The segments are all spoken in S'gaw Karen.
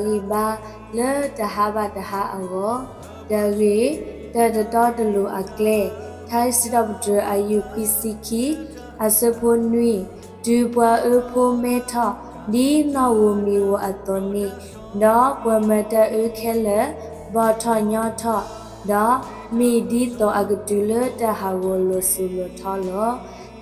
ဂံၢ်ဘါလၢတဟါဘၣ်တဟါအဂီၢ်, တၢ်ဂ့ၢ်, တၢ်တတီတလိၤအကျဲ, ထါစံးထီၣ်ပတြၢၤအယုၢ်ခွံဆံခံ, အဆၢဖိနွံ, တုၤပှၤအၢဖိမဲထီၣ် ဒ်နီၣ်ဧိၤမံၤဧိၤအသိးန့ၣ်, ဒီးပှၤမၤတၢ်အၢခဲလၢာ် ဘီၣ်ထီၣ်ညီထီၣ်, ဒီးမ့ၢ်ဒ်သိးအကတုၤလၢတၢ်ဟးဂီၤလီၤစိၤလီၤထီလီၤ.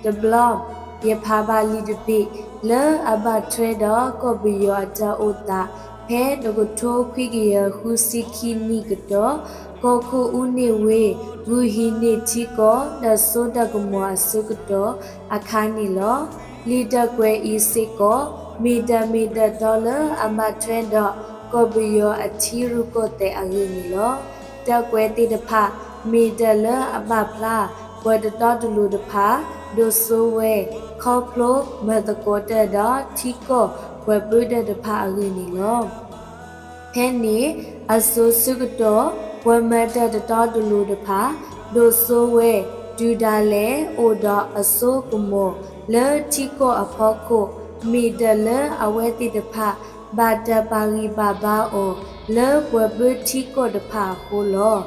တဘျီ, ယဖးဘၣ်လံာ်တဘ့ၣ် လၢအဘၣ်ထွဲဒီးကီၢ်ပယီၤအတၢ်အိၣ်သး ဖဲတကထိခွံကယၤဃုဆံခံနံၣ်ကတီၢ်, ကီၢ်ခိၣ်အူန့ၢ်ဝ့ ဂုာ်ဟံးန့ၢ်ထံကီၢ်ဒီးစိတၢ်ကမီၤအဆၢကတီၢ်အခါန့ၣ်လီၤ. လံာ်တၢ်ကွဲးအံၤစ့ၢ်ကီး မ့ၢ်တၢ်မ့ၢ်တၢ်တီလၢအဘၣ်ထွဲဒီးကီၢ်ပယီၤအထံရူၢ်ကီၢ်သဲးအဂ့ၢ်န့ၣ်လီၤ. တၢ်ကွဲးသ့ၣ်တဖၣ် မ့ၢ်တၢ်လၢအဘၣ်ဖျါ ပှၤတတီတလိၤတဖၣ် ဒိၣ်စိဝဲ ခီဖျိမၤသကိးတၢ်ဒီးထံကီၢ်ပှၤပၢတၢ်တဖၣ်အဂ့ၢ်န့ၣ်လီၤ. ဖဲန့ၣ်အစိၤဆၢကတီၢ် ပှၤမၤတၢ်တတီတလိၤတဖၣ် ဒိၣ်စိဝဲ တုၤဒၣ်လဲာ်အိၣ်ဒီးအစိကမီၤ လၢထံကီၢ်အဖီခိၣ် မ့ၢ်တၢ်လၢအဝဲသ့ၣ်တဖၣ် ဘၣ်တၢ်ပာ်ဂံၢ်ပာ်ဘါအီၤ လၢပှၤပၢထံကီၢ်တဖၣ်အဃိလီၤ.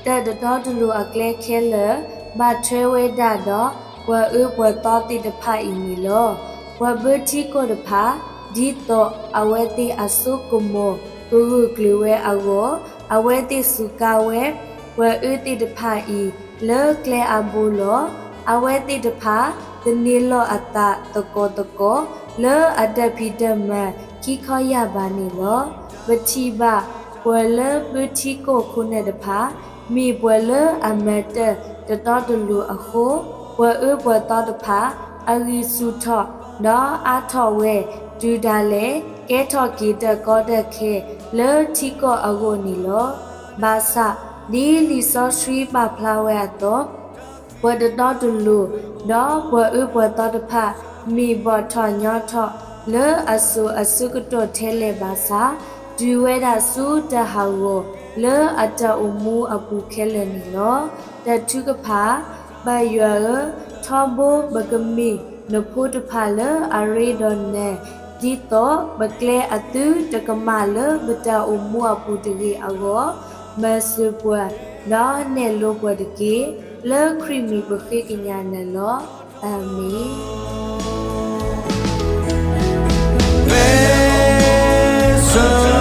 တၢ်တတီတလိၤအကျဲခဲလၢာ် ဘၣ်ထွဲဝဲဒၣ်ဒီး ပှၤအၢပှၤသီသ့ၣ်တဖၣ်အံၤန့ၣ်လီၤ. ပှၤပၢထံကီၢ်တဖၣ် ဒ်သိးအဝဲသ့ၣ်အစိကမီၤ ကဂၢၢ်ကျၢၤဝဲအဂီၢ် အဝဲသ့ၣ်စူးကါဝဲ ပှၤအၢသ့ၣ်တဖၣ်အံၤ လၢကျဲအါဘိလီၤ. အဝဲသ့ၣ်တဖၣ် တန့ၢ်လီၤအသးသကိးသကိး လၢအတၢ်ဖံးတၢ်မၤခံခီယာ်ဘၣ်န့ၣ်လီၤ. ပထံၣ်ဘၣ် ပှၤလၢပၢထံကီၢ်ခိၣ်နၢ်တဖၣ် မ့ၢ်ပှၤလၢအမၤတၢ်တတီတလိၤအဃိ ပှၤအၢပှၤသီတဖၣ် အဂံၢ်ဆူၣ်ထီၣ် ဒီးအါထီၣ်ဝဲ တုၤဒၣ်လဲာ် ကဲထီၣ်က့ၤတၢ်ကီတၢ်ခဲ လၢထံကီၢ်အဂီၢ်န့ၣ်လီၤ. ဘၣ်ဆၣ် ဒ်လံာ်စီဆှံပာ်ဖျါဝဲအသိး ပှၤတတီတလိၤ ဒီးပှၤအၢပှၤသီတဖၣ် မ့ၢ်ဘီၣ်ထီၣ်ညီထီၣ် လၢအစိၤအဆၢကတီၢ်ထဲလဲၣ်ဘၣ်ဆၣ် တုၤဝဲဒၣ်ဆူတၢ်ဟးဂီၤ လၢအတၢ်အိၣ်မူအပူၤခဲလၢာ်န့ၣ်လီၤ. တၢ်ထုကဖၣ်, ပၢ်ယွၤဧၢ, ထီဘိပကမ့ၢ်နဖိတဖၣ်လၢအရ့ဒီးနၤ ဒ်သိးပကျဲအသုတကမၣ်လၢပတၢ်အိၣ်မူအပူၤတဂ့ၤအဂီၢ်, မၤစၢၤပှၤ ဒီးနဲၣ်လိပှၤတက့ၢ်. လၢခရံာ်မံၤပဃ့ကညးနၤလီၤ. အၤမ့ၣ်.